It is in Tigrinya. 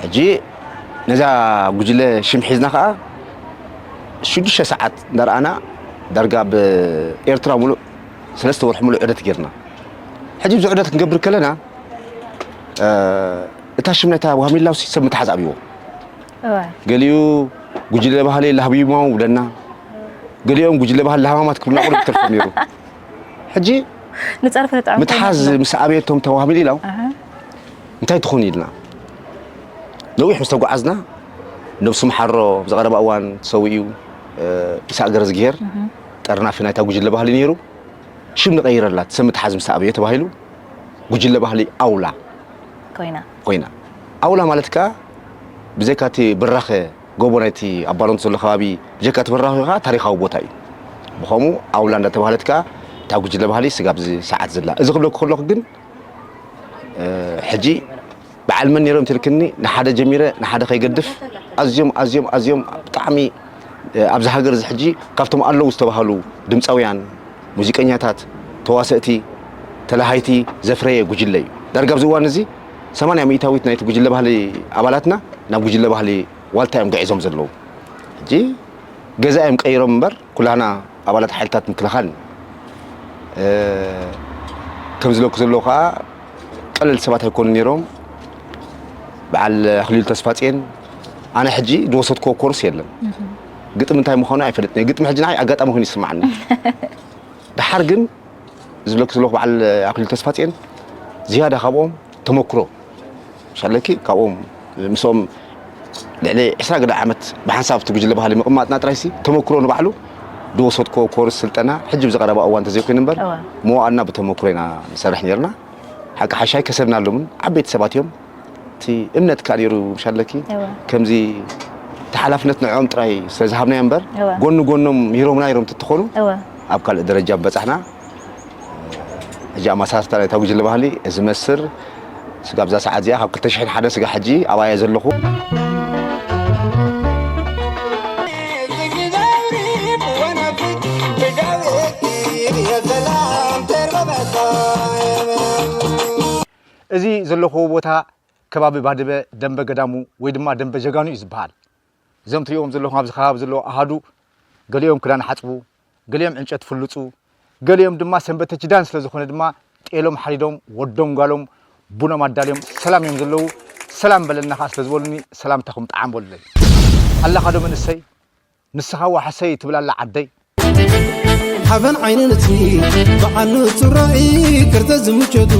ሕጂ ነዛ ጉጅለ ሽም ሒዝና ከዓ ሽዱሽተ ሰዓት እንዳረኣና ዳርጋ ኣብ ኤርትራ ሙሉእ ሰለስተ ወርሒ ሙሉእ ዑደት ጌርና። ሕጂ እዚ ዑደት ክንገብር ከለና እታ ሽም ናይታ ዋህሚላውሲ ሰብ ምትሓዝ ኣብይዎ። ገሊኡ ጉጅለ ባህሊ ላህቢማው ብለና፣ ገሊኦም ጉጅለ ባህሊ ላህማማት ክብልና ቁሩብ ይተርፎም ነይሩ። ሕጂ ንፀርፊ ተጠዕሙ ምትሓዝ ምስ ኣበየቶም ተዋህሚል ኢላው እንታይ ትኾን ኢልና ነዊሕ ምስ ተጓዓዝና፣ ነብሱ ምሓሮ ኣብ ዝቐረባ እዋን ተሰዊኡ ኢሳቅ ገረዝግሄር ጠርናፊ ናይታ ጉጅለ ባህሊ ነይሩ። ሽም ንቐይረላ ሰብ ምትሓዝ ምስ ኣበየ ተባሂሉ ጉጅለ ባህሊ ኣውላ ኮይና ኮይና። ኣውላ ማለት ከኣ ብዘይካ እቲ ብራኸ ጎቦ ናይቲ ኣብ ባረንቱ ዘሎ ከባቢ፣ ብጀካ እቲ በራኺ ከዓ ታሪኻዊ ቦታ እዩ። ብኸምኡ ኣውላ እንዳተባህለት ከዓ እታ ጉጅለ ባህሊ ስጋብ እዚ ሰዓት ዘላ። እዚ ክብለኩ ከለኹ ግን ሕጂ በዓል መን ነይሮም ትልክኒ፣ ንሓደ ጀሚረ ንሓደ ከይገድፍ ኣዝዮም ኣዝዮም ኣዝዮም ብጣዕሚ ኣብዚ ሃገር እዚ ሕጂ ካብቶም ኣለዉ ዝተባህሉ ድምፃውያን፣ ሙዚቀኛታት፣ ተዋሰእቲ፣ ተላሃይቲ ዘፍረየ ጉጅለ እዩ። ዳርጋ ኣብዚ እዋን እዚ ሰማንያ ሚእታዊት ናይቲ ጉጅለ ባህሊ ኣባላትና ናብ ጉጅለ ባህሊ ዋልታ እዮም ገዒዞም ዘለዉ። ሕጂ ገዛ እዮም ቀይሮም እምበር ኩላህና ኣባላት ሓይልታት ምክልኻል ኢና። ከም ዝለኩ ዘለዉ ከዓ ቀለል ሰባት ኣይኮኑ ነይሮም። በዓል ኣኽሊሉ ተስፋፅየን ኣነ ሕጂ ዝወሰድክዎ ኮርስ የለን። ግጥሚ እንታይ ምዃኑ ኣይፈልጥን እየ። ግጥሚ ሕጂ ንዓይ ኣጋጣሚ ኮይኑ ይስማዓኒ። ደሓር ግን ዝብለኩ ዘለኹ በዓል ኣኽሊሉ ተስፋፅየን ዝያዳ ካብኦም ተመክሮ ሻለኪ ካብኦም ምስኦም ልዕሊ ዕስራ ገዳ ዓመት ብሓንሳብ እቲ ጉጅለ ባህሊ ምቕማጥና ጥራይሲ ተመክሮ ንባዕሉ ዝወሰድኮ ኮርስ ስልጠና ሕጂ ብዝቐረባ እዋን እንተዘይኮይኑ እምበር እዋ። መዋእልና ብተመክሮ ኢና ንሰርሕ ነርና። ሓቂ ሓሻይ ከሰብናሎምን ዓበይቲ ሰባት እዮም። እቲ እምነት ከኣ ነይሩ ሻለኪ እዋ። ከምዚ እቲ ሓላፍነት ንዕኦም ጥራይ ስለ ዝሃብናዮ እምበር እዋ። ጎኒ ጎኖም ሂሮምና ነይሮም ተትኾኑ እዋ። ኣብ ካልእ ደረጃ ምበጻሕና። ሕጂ ኣመሳስታ ናይታ ጉጅለ ባህሊ እዚ መስር ስጋብ እዛ ሰዓት እዚኣ ካብ ክልተ ሽሕን ሓደ ስጋ ሕጂ ኣብኣ እየ ዘለኹ። እዚ ዘለኹዎ ቦታ ከባቢ ባድመ ደንበ ገዳሙ ወይ ድማ ደንበ ጀጋኑ እዩ ዝበሃል። እዞም ትሪእዎም ዘለኹም ኣብዚ ከባቢ ዘለዉ ኣሃዱ ገሊኦም ክዳን ሓፅቡ፣ ገሊኦም ዕንጨት ፍልፁ፣ ገሊኦም ድማ ሰንበተ ኪዳን ስለ ዝኾነ ድማ ጤሎም ሓሪዶም ወዶም ጓሎም ቡኖም ኣዳልዮም ሰላም እዮም ዘለዉ። ሰላም በለና ከዓ ስለ ዝበሉኒ ሰላምታኹም ጠዓም በሉለይ። ኣላኻ ዶ መንእሰይ ንስኻ ዋሕሰይ ትብል ኣላ ዓደይ። ሓበን ዓይኒ ንጽሂ ብዓኑ ጽራኢ ክርተ ዝምቸቱ